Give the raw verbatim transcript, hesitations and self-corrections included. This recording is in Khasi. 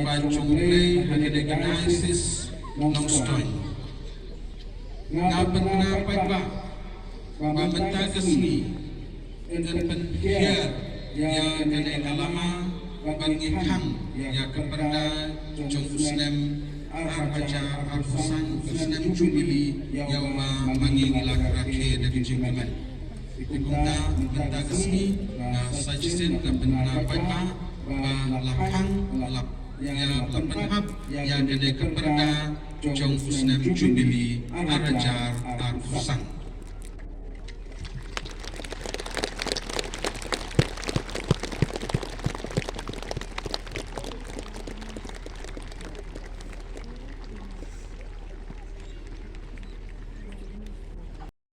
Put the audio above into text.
Paidbah jong U Blei ha kane ka diocese Nongstoiñ. Nga pynbna paidbah ba mynta ka sngi yn pynhiar ïa kane ka lama ban ngin khang ïa ka pyrda jong u snem ar hajar arphew san, u snem jubili ïa uba ma ngi ngi la rakhe da ka jingkmen. Te kumta mynta ka sngi nga sa shisien nga pynbna paidbah ba la khang, la ïa la pynhap ïa kane ka pyrda jong u snem jubili ar hajar arphew san.